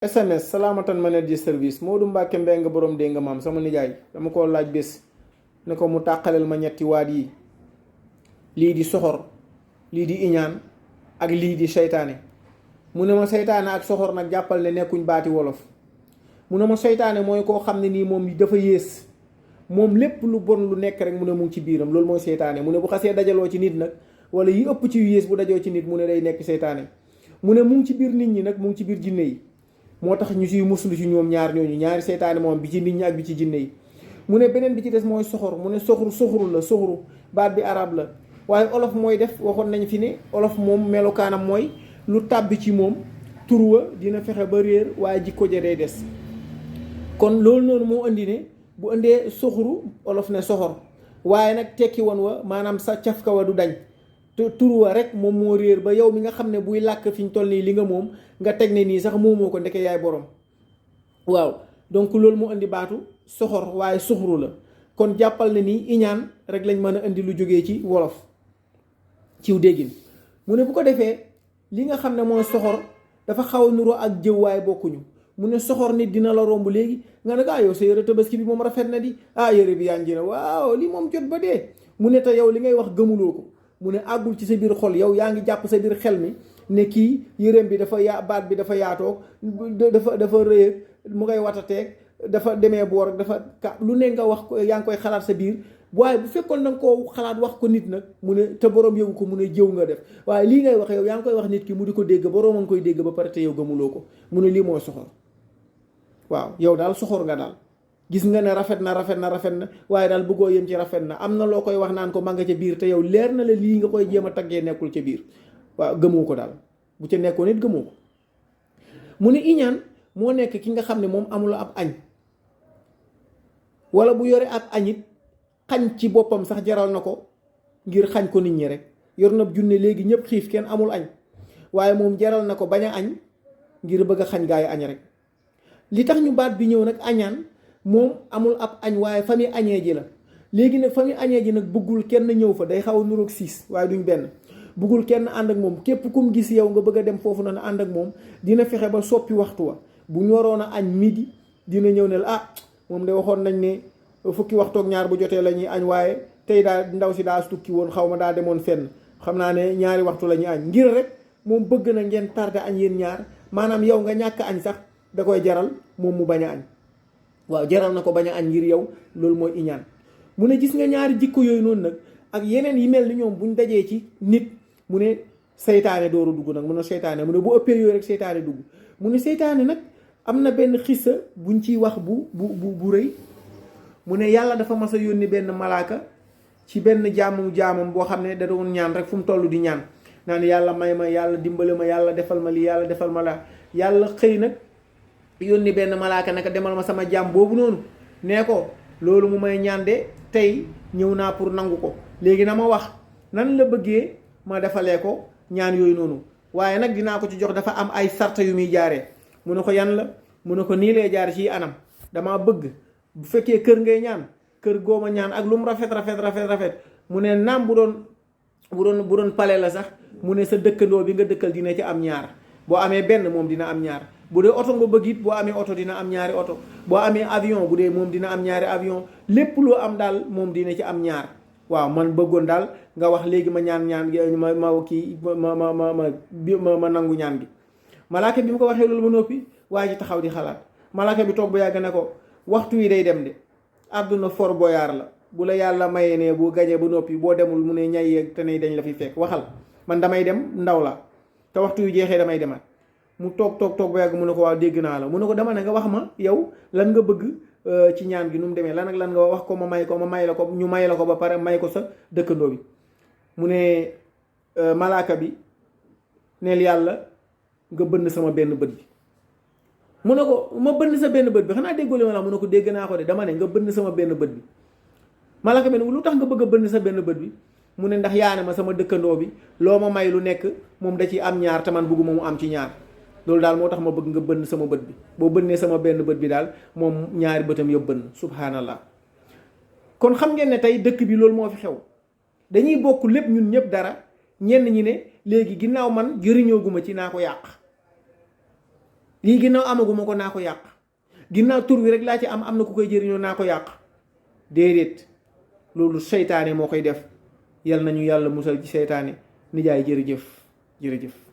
SMS salaamatan manager service Modou Mbacke Mbengue borom dégg nga maam sama nijaay dama ko laaj bés ne ko mu tàqaleel ma ñetti waat yi lii di soxor lii di iñaan ak lii di seytaane mu ne ma seytaane ak soxor nag jàppal ne nekkuñ baati wolof mu ne ma seytaane mooy koo xam ne nii moom dafa yées moom lépp lu bon lu nekk rek mu ne mu ngi ci biiram loolu mooy seytaane mu ne bu xasee dajaloo ci nit nag wala yi ëpp ci yu yées bu dajoo ci nit mu ne day nekk seytaane mu ne mu ngi ci biir nit ñi nag mu ngi ci biir jinne yi moo tax ñu siy muslu ci ñoom ñaar ñooñu ñaari seytaane moom bi ci nit ñi ak bi ci jinne yi mu ne beneen bi ci des mooy soxor mu ne soxru la soxru baat bi arab la waaye olof mooy def waxoon nañ fi ne olof moom melokaanam mooy lu tàbbi ci moom turwa dina fexe ba réer waaye jikko ja day des kon loolu noonu moo indi ne bu indee soxru olof ne soxor waaye nag tekki woon wa maanaam sa cafka wa du dañ turwa rek moom moo réer ba yow mi nga xam ne buy làkk fi ñu toll nii li nga moom nga teg ne nii sax moomoo ko ndeke yaay borom waaw donc loolu moo indi baatu soxor waaye suxru la kon jàppal ne nii iñaan rek lañ mën a indi lu jógee ci wolof ciw déggin mu ne bu ko defee li nga xam ne mooy soxor dafa xaw a nuroo ak jëw waaye bokkuñu mu ne soxor nit dina la romb léegi nga ne ko yow sa yëre tabaski bi moom rafet na di yëre bi yànji na waaw li moom jot ba dee mu ne te yow li ngay wax gëmuloo ko mu ne àggul ci sa biir xol yow yaa ngi jàpp sa biir xel mi ne kii yëreem bi dafa baat bi dafa yaatoog dafa rëy mu ngay watateeg dafa demee boor dafa lu ne nga wax ko yaa ngi koy xalaat sa biir waaye bu fekkoon da nga koo xalaat wax ko nit nag mu ne te borom yëgu ko mu ne jëw nga def waaye lii ngay wax yow yaa ngi koy wax nit ki mu di ko dégg borom a ngi koy dégg ba pare te yow gëmuloo ko mu ne lii mooy soxor waaw yow daal soxor nga daal gis nga ne rafet na waaye daal bëggoo yem ci rafet na am na loo koy wax naan ko ma nga ca biir te yow leer na la lii nga koy jéem a taggee nekkul ca biir waaw gëmoo ko daal bu ca nekkoon it gëmoo ko mu ne iñaan moo nekk ki nga xam ne moom amul ab añ wala bu yore ab añit xañ ci boppam sax jaral na ko ngir xañ ko nit ñi rek yor na junne léegi ñëpp xiif kenn amul añ waaye moom jaral na ko bañ a añ ngir bëgg a xañ gaa yi añ rek li tax ñu baat bi ñëw nag añaan moom amul ab añ waaye fa muy añee ji la léegi nag fa muy añee ji nag bëggul kenn ñëw fa day xaw a nuroog siis waaye duñ benn bëggul kenn ànd ak moom képp kum gis yow nga bëgg a dem foofu na ànd ak moom dina fexe ba soppi waxtu wa bu ñu waroon a añ midi dina ñëw ne la moom de waxoon nañ ne fukki waxtoog ñaar bu jotee la ñuy añ waaye tey daal ndaw si daa tukki woon xaw ma daa demoon fenn xam naa ne ñaari waxtu la ñuy añ ngir rek moom bëgg na ngeen tardé añ yéen ñaar maanaam yow nga ñàkk añ sax da koy jaral moom mu bañ a añ waaw jaral na ko bañ a añ ngir yow loolu mooy iñaan mu ne gis nga ñaari jikko yooyu noonu nag ak yeneen yi mel ni ñoom buñ dajee ci nit mu ne seytaane dooru dugg nag mu ne seytaane mu ne bu ëppee yooyu rek seytaane dugg mu ne seytaane nag am na benn xissa buñ ciy wax bu rëy mu ne yàlla dafa mas a yónni benn malaaka ci benn jaamam boo xam ne da doon ñaan rek fu mu toll di ñaan naan yàlla may ma yàlla dimbale ma yàlla defal ma lii yàlla defal ma la yàlla xëy nag yónni benn malaaka naka demal ma sama jaam boobu noonu nee ko loolu mu may ñaan de tey ñëw naa pour nangu ko léegi na ma wax nan la bëggee ma defalee ko ñaan yooyu noonu waaye nag dinaa ko ci jox dafa am ay sarta yu muy jaaree mu ne ko yan la mu ne ko nii lay jaar ci anam damaa bëgg bu fekkee kër ngay ñaan kër gooma ñaan ak lu mu rafet mu ne naam bu doon pale la sax mu ne sa dëkkandoo bi nga dëkkal dina ci am ñaar boo amee benn moom dina am ñaar bu dee oto nga bëgg it boo amee oto dina am ñaari oto boo amee avion bu dee moom dina am ñaari avion lépp loo am daal moom dina ci am ñaar waaw man bëggoon daal nga wax léegi ma ñaan ma nangu ñaan gi malaaka bi mu ko waxee loolu ba noppi waa ji taxaw di xalaat malaaka bi toog ba yàgg ne ko waxtu wi day dem de àdduna for boyaar la bu la yàlla mayee ne bu gañee ba noppi boo demul mu ne ñay yeeg te ne dañ la fi fekk waxal man damay dem ndaw la te waxtu yu jeexee damay demaat mu toog ba yàgg mu ne ko waaw dégg naa la mu ne ko dama ne nga wax ma yow lan nga bëgg ci ñaan gi nu mu demee lan ak lan nga wax ko ma may la ko ñu may la ko ba pare may ko sa dëkkandoo bi mu ne malaaka bi neel yàlla nga bënn sama benn bët bi mu ne ko ma bënn sa benn bët bi xanaa déggoo li ma la mu ne ko dégg naa ko de dama ne nga bënn sama benn bët bi malaaka bi ne lu tax nga bëgg a bënn sa benn bët bi mu ne ndax yaa ne ma sama dëkkandoo bi loo ma may lu nekk moom da ci am ñaar te man bëgguma mu am ci ñaar loolu daal moo tax ma bëgg nga bënn sama bët bi boo bënnee sama benn bët bi daal moom ñaari bëtam yëpp bënn subhanallah kon xam ngeen ne tey dëkk bi loolu moo fi xew dañuy bokk lépp ñun ñëpp dara ñenn ñi ne léegi ginnaaw man jëriñoo guma ci naa ko yàq lii ginnaaw amaguma ko naa ko yàq, ginnaaw tur wi rek laa ci am na ku koy jëriñoo naa ko yàq. déedéet, loolu seytaane moo koy def. yal nañu yàlla musal ci seytaane. nijaay jërëjëf.